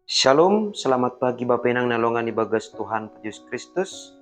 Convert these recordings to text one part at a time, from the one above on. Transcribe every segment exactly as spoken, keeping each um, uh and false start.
Shalom, selamat pagi Bapenang na longan ibagas Tuhan Yesus Kristus.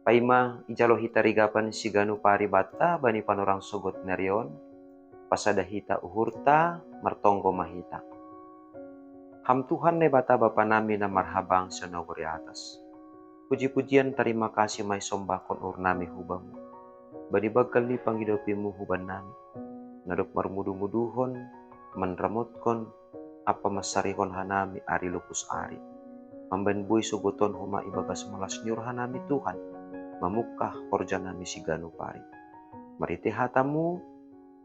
Paima ijalo hita rigapan siganu paribata bani panorang sogot narion, pasada hita uhurta, martonggo mahita. Ham Tuhan Naibata Bapa nami na marhabang sonogor i atas. Puji-pujian tarima kasih mai sombahkon uhur nami hubamu. Bani banggal ni pangidopimu huban nami. Nadok marmudu-muduhon, manramotkon, apa masarihon hanami ari lopus ari. Mambaen boi sogoton homa ibagas malas ni uhur hanami Tuhan, mamungkah horja nami siganu pari. Marhite hatamu,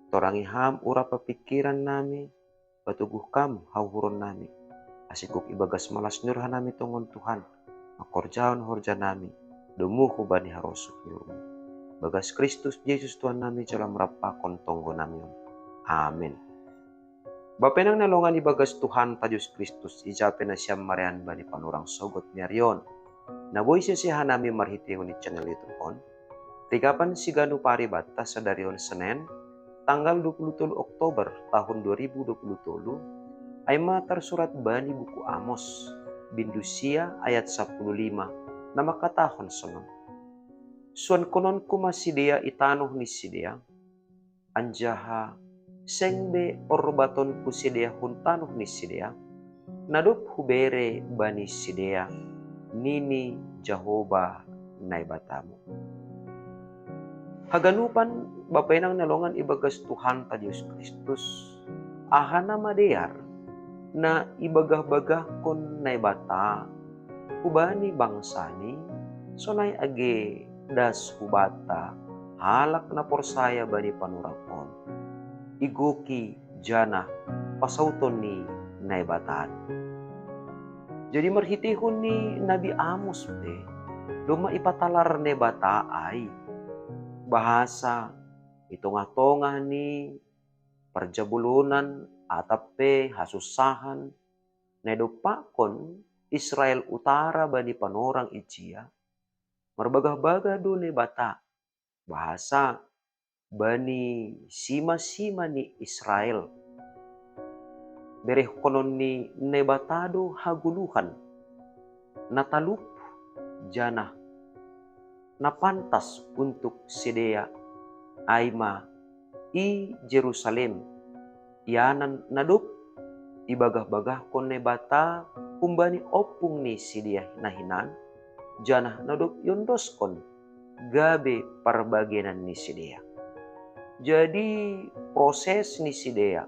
torangi ham urap pingkiran nami, patoguh kam hauhuron nami. Ase gok ibagas malas ni uhur hanami tongon Tuhan, mangkorjahon horja nami, domu hubani harosuh ni uhurmu. Bagas Kristus Jesus Tuhan nami jalo marampakon tonggo nami on. Amen. Bapenang na longan ibagas Tuhan Yesus Kristus, ija pe nasiam marean bani panorang sogot narion. Na boi sese hanami marhitehon ni channel YouTube on. Rigapan siganu paribata sadari on Senen, tanggal dua puluh tolu Oktober tahun dua ribu dua puluh tolu, ai ma tarsurat bani buku Amos, bindu sia ayat sapuluh lima, na mangkatahon sonon. Suankononku ma sidea i tanoh ni sidea, anjaha seng be orbatonku sidea hun tanoh ni sidea, na dob hubere bani sidea, nini Jahowa Naibatamu. Haganupan Bapenang na longan ibagas Tuhan Yesus Kristus, aha na madear, na ibagah-bagahkon Naibata hubani bangsani, sonai age das hubanta halak na porsaya bani panorang on. Igoki janah pasauton ni Naibata. Jadi marhitehon ni Nabi Amos pe, domma ipatalar Naibata ai. Bahasa i tongah-tongah ni parjabolonan atap pe hasunsahan, na idompakkon Israel utara bani panorang ijia, marbagah-bagah do Naibata, bahasa bani sima-sima ni Israel. Berehkonon ni Naibata do hagoluhan, na talup janah na pantas untuk sidea, ai ma i Jerusalem, ianan na dob ibagah-bagahkon Naibata humbani ompung ni sidea na hinan, janah na dob iondoskon gabe parbagenan ni sidea. Jadi proses ni sidea,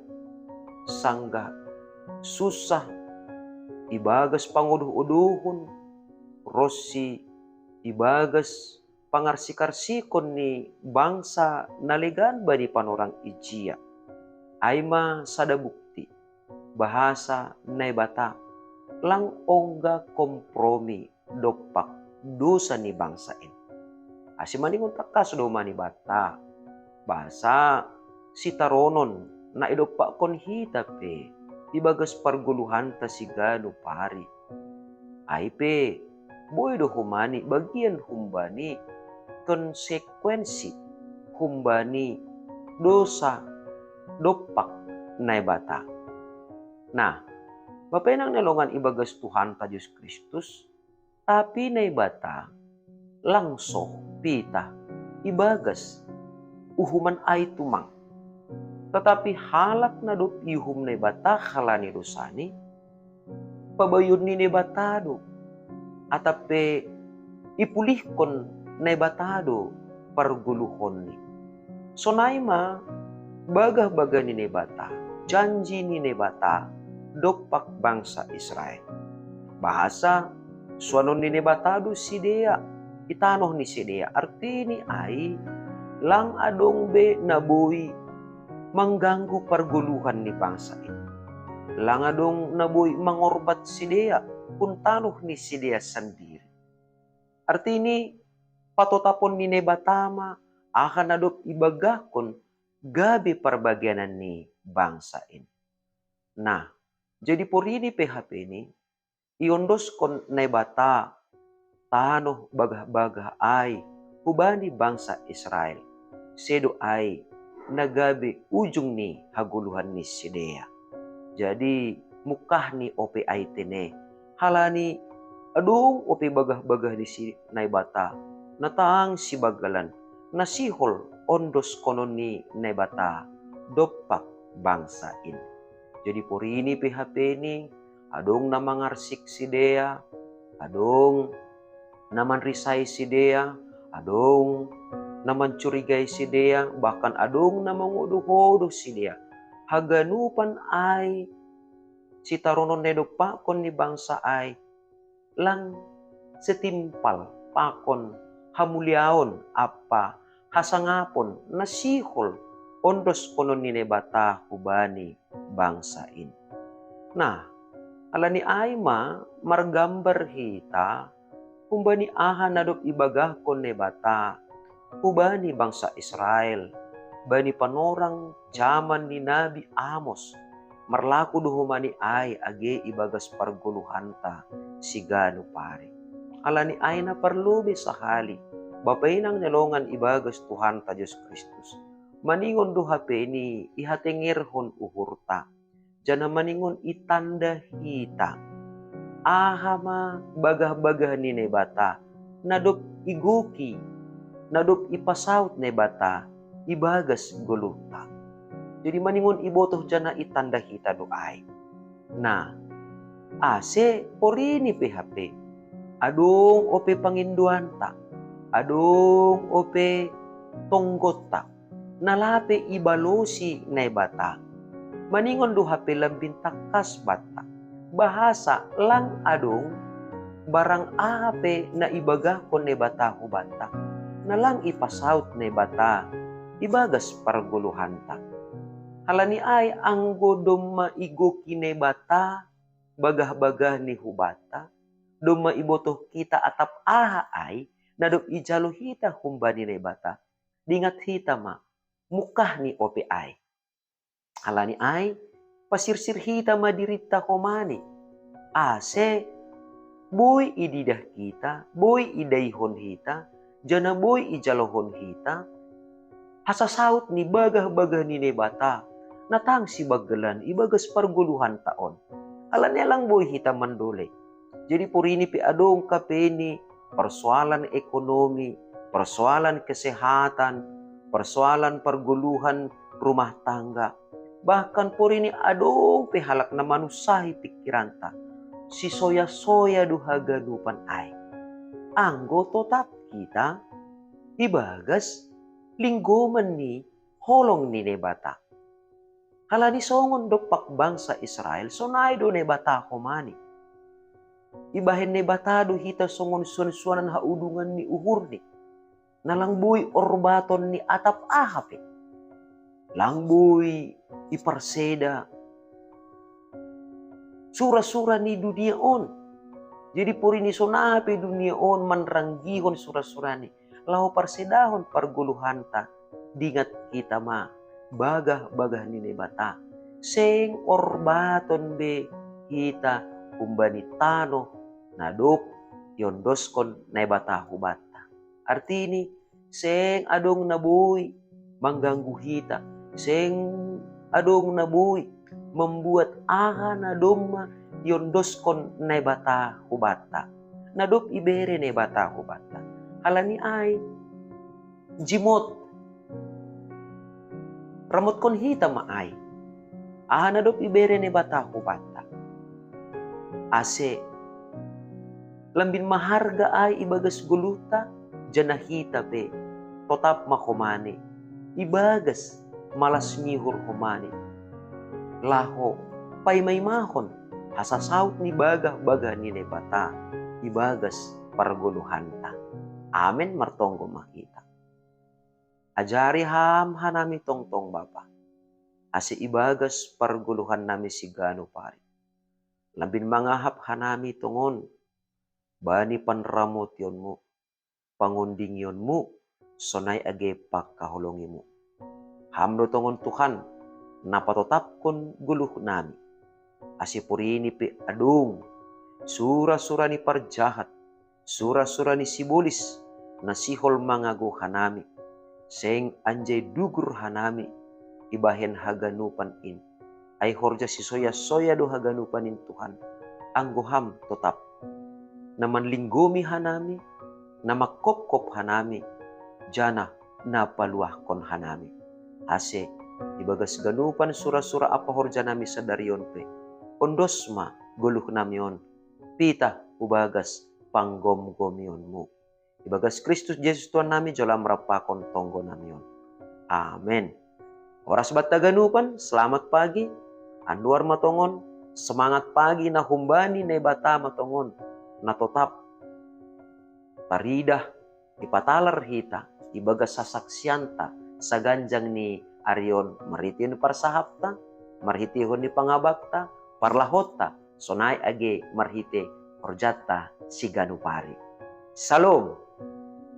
sanggah sunsah ibagas pangodoh-odohon, ronsi ibagas pangarsik-arsikon ni bangsa na legan bani panorang ijia. Ai ma sada bukti, bahasa Naibata lang ongga kompromi dompak dosa ni bangsa in. Ase maningon tangkas do ma Naibata, bahasa sitaronon na idompakkon hita pe ibagas pargoluhanta siganu pari. Ai pe, boi do homa ni bagian humbani konsekuensi humbani dosa dompak Naibata. Nah, Bapenang na longan ibagas Tuhanta Jesus Kristus, tapi Naibata lang so pitah ibagas uhuman ai tumang. Tetapi halak na dob iuhum Naibata halani dosani, pabayon ni Naibata do, atap pe ipulihkon Naibata do pargoluhonni. Sonai ma bagah-bagah ni Naibata, janji ni Naibata dompak bangsa Israel. Bahasa suanon ni Naibata do sidea i tanoh ni sidea, artini ai lang adong be na boi mangganggu pargoluhan ni bangsa in. Lang adong na boi mangorbat sidea hun tanoh ni sidea sandiri. Artini patotapon ni Naibata ma aha na dob ibagahkon gabe parbagenan ni bangsa in. Nah, jadi porini pe hapeni iondoskon Naibata tanoh bagah-bagah ai hubani bangsa Israel. Sedo ai na gabe ujung ni hagoluhan ni sidea. Jadi mukahni ope ai tene. Halani adong ope bagah-bagah ni si Naibata, na tang sibagalan, na sihol ondoskonon ni Naibata dompak bangsa in. Jadi porini pe hapeni, adong na mangarsik sidea, adong na manrisai sidea, adong na mancurigai sidea, bahkan adong na mangodoh-odoh sidea. Haganupan ai sitaronon na idompakkon ni bangsa ai, lang setimpal pakon hamuliaon ampa hasangapon na sihol ondoskonon ni Naibata hubani bangsa in. Nah, alani ai ma margambar hita humbani aha na dob ibagahkon Naibata hubani bangsa Israel, bani panorang jaman ni Nabi Amos, marlaku do homa ni ai age ibagas pargoluhanta siganup ari. Alani ai na parlobei sahali, bapa inang na longan ibagas Tuhanta Jesus Kristus, maningon do hapeni ihatengerhon uhurta, janah maningon itanda hita aha ma bagah-bagah ni Naibata, na dob igoki, na dob ipasaut Naibata ibagas goluhta. Jadi maningon ibotoh janah itanda hita do ai. Nah, ase porini pe hape, adong ope pangindoanta, adong ope tonggonta, na lape ibalosi Naibata. Maningon do hape lambin tangkas banta, bahasa lang adong barang aha pe na ibagahkon Naibata hubanta, na lang ipasaut Naibata ibagas pargoluhanta. Halani ai anggo domma igoki Naibata bagah-bagahni hubanta, domma ibotoh hita atap aha ai na dob ijalo hita humbani Naibata, dingat hita ma mukahni ope ai. Alani ai, pasirsir hita ma dirinta homani, ase boi ididah hita, boi idaihon hita, janah boi ijalohon hita hasasaut ni bagah-bagah ni Naibata, na tang sibagalan ibagas pargoluhanta on. Alani ai lang boi hita mandolei. Jadi porini pe adong hapeni persoalan ekonomi, persoalan kesehatan, persoalan pargoluhan rumah tangga. Bahkan porini adong pe halak na manunsahi pikiranta. Sisoya-soya do haganupan ai. Anggo totap hita ibagas linggoman ni holong ni Naibata. Halani songon dompak bangsa Israel, sonai do Naibata homani. Ibahen Naibata do hita songon suan-suanan haudungan ni uhurni, na lang boi orbaton ni atap aha pe. Lang boi iparseda sura-sura ni dunia on. Jadi porini sonai pe dunia on manranggihon sura-surani laho parsedahon pargoluhanta, dingat hita ma bagah-bagah ni Naibata. Seng orbaton be hita humbani tanoh na dob iondoskon Naibata hubanta. Artini, seng adong na boi mangganggu hita, seng adong na boi mambuat aha na domma iondoskon Naibata hubanta, na dob ibere Naibata hubanta. Halani ai, jimot, ramotkon hita ma ai aha na dob ibere Naibata hubanta, ase lambin maharga ai ibagas goluhta, janah hita pe totap ma homani ibagas malas ni uhur homani, laho paima-imahon hasasaut ni bagah-bagah ni Naibata ibagas pargoluhanta. Amen. Martonggo ma hita. Ajari Ham hanami tongtong, Bapa, ase ibagas pargoluhannami siganup ari, lambin mangahap hanami tongon bani panramotionMu, pangondingionMu, sonai age panghaholongiMu. Ham do tongon Tuhan, na patotapkon goluhnami. Ase porini pe adong sura-sura ni parjahat, sura-sura ni sibolis, na sihol mangagou hanami, seng anjai dugur hanami ibahen haganupan in. Ai horja sisoya-soya do haganupan in Tuhan, anggo Ham totap. Na manlinggomi hanami, na mangkopkop hanami, janah na paluahkon hanami. Ase, ibagas ganupan sura-sura ampa horjanami sadari on pe, ondos ma goluhnami on, pitah hubagas panggomgomionMu. Ibagas Kristus Jesus Tuhannami jolo Ham rampahon tonggonami on. Amen. Horas banta haganupan, selamat pagi, anduar ma tongon, semangat pagi na humbani Naibata ma tongon, na totap taridah, dipatalar hita, ibagas hasaksianta, saganjang ni ari on marhitehon parsahapta, marhitehon ni pangabakta, parlahonta, sonai age marhite horjanta siganup ari. Salom.